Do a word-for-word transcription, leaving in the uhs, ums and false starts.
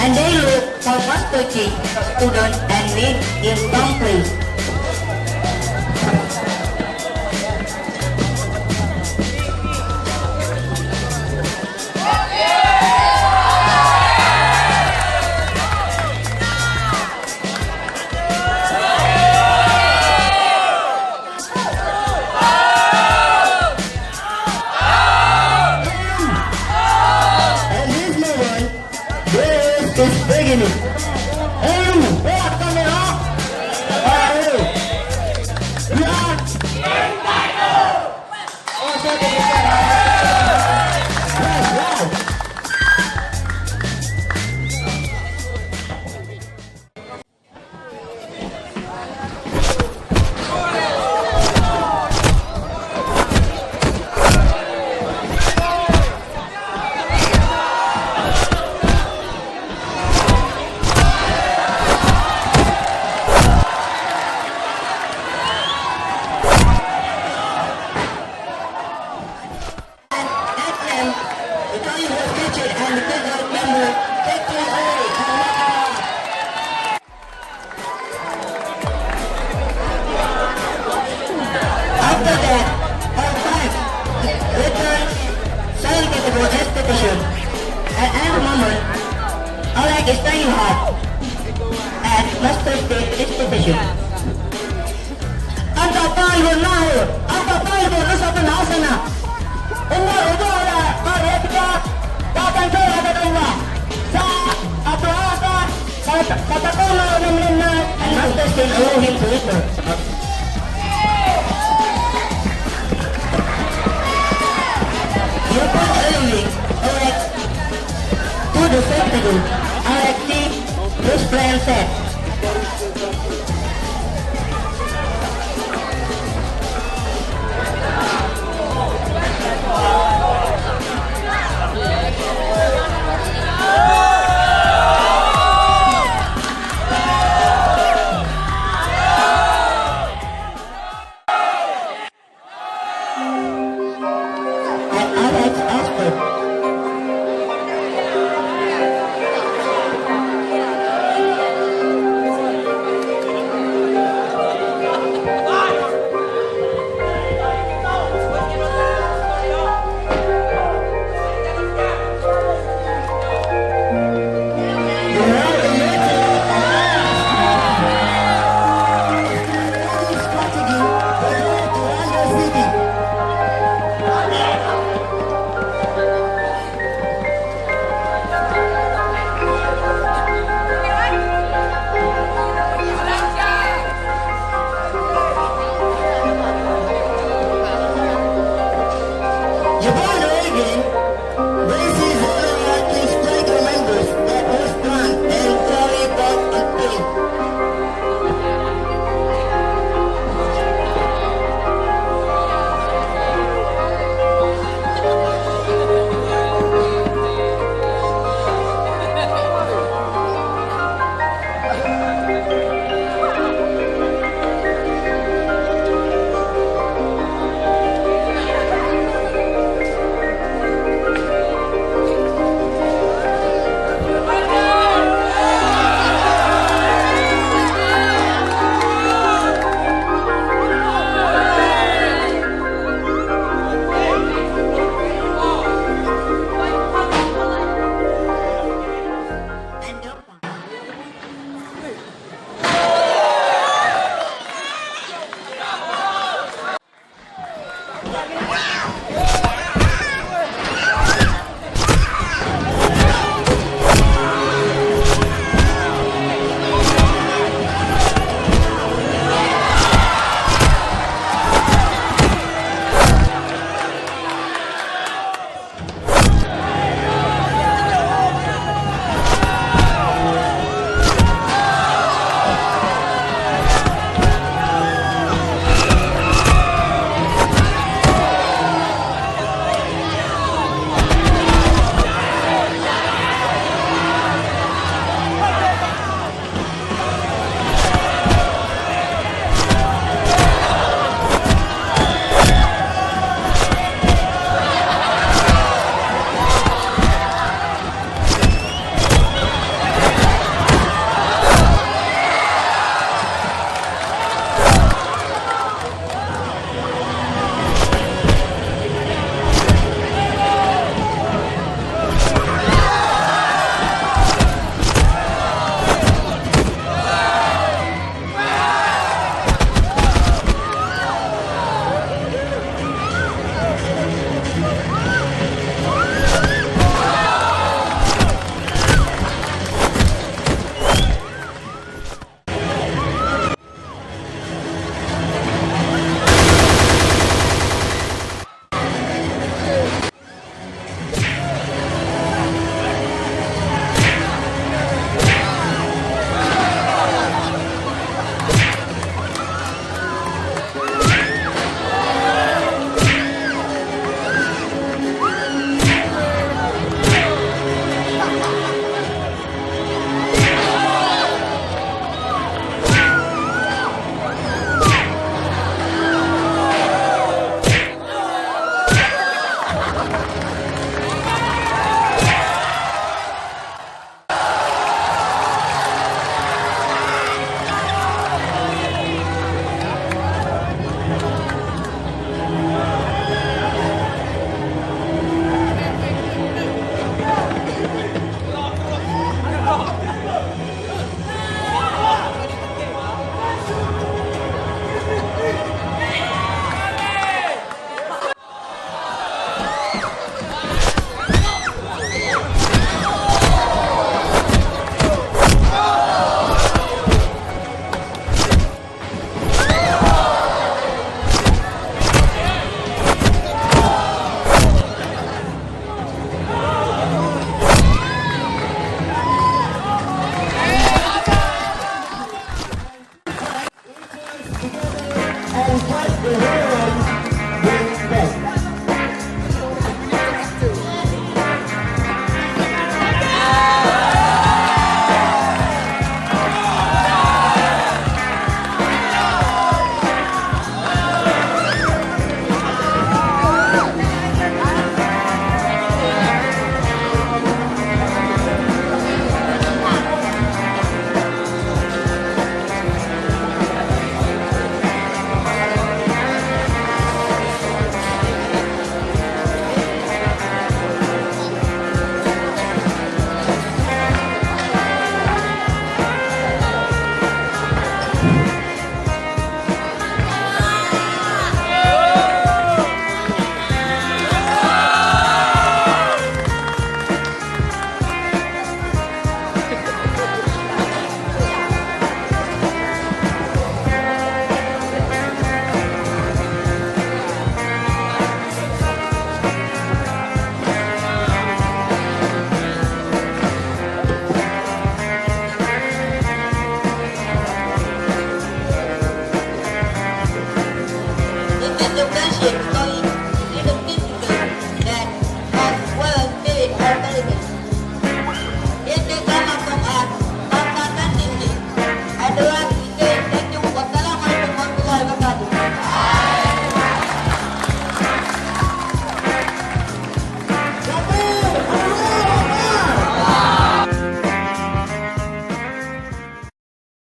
And they look for Master King, student and Lin in some place. And this moment, this is beginning. Hey, you, where are coming up? Are you? We are. And at them, the time was captured and the good member take away and let them out. After that, all five returned silent to the institution. At every moment, Alex is trying hard at Master State institution. أنت طالب النهر، أنت طالب الرشوة الحسنة. انظر، انظر إلى قريتك، لا تنسوا عباد الله. سأتوافى، ست-، ستكون من الناس. And Master State allow him to enter. Upon arriving, Alex to the spectacle, Alex see his friend said, At Alex Asper. Jabon Oregon, Gracie Zero Martin Strike remembers that was planned and Charlie Bob Upton.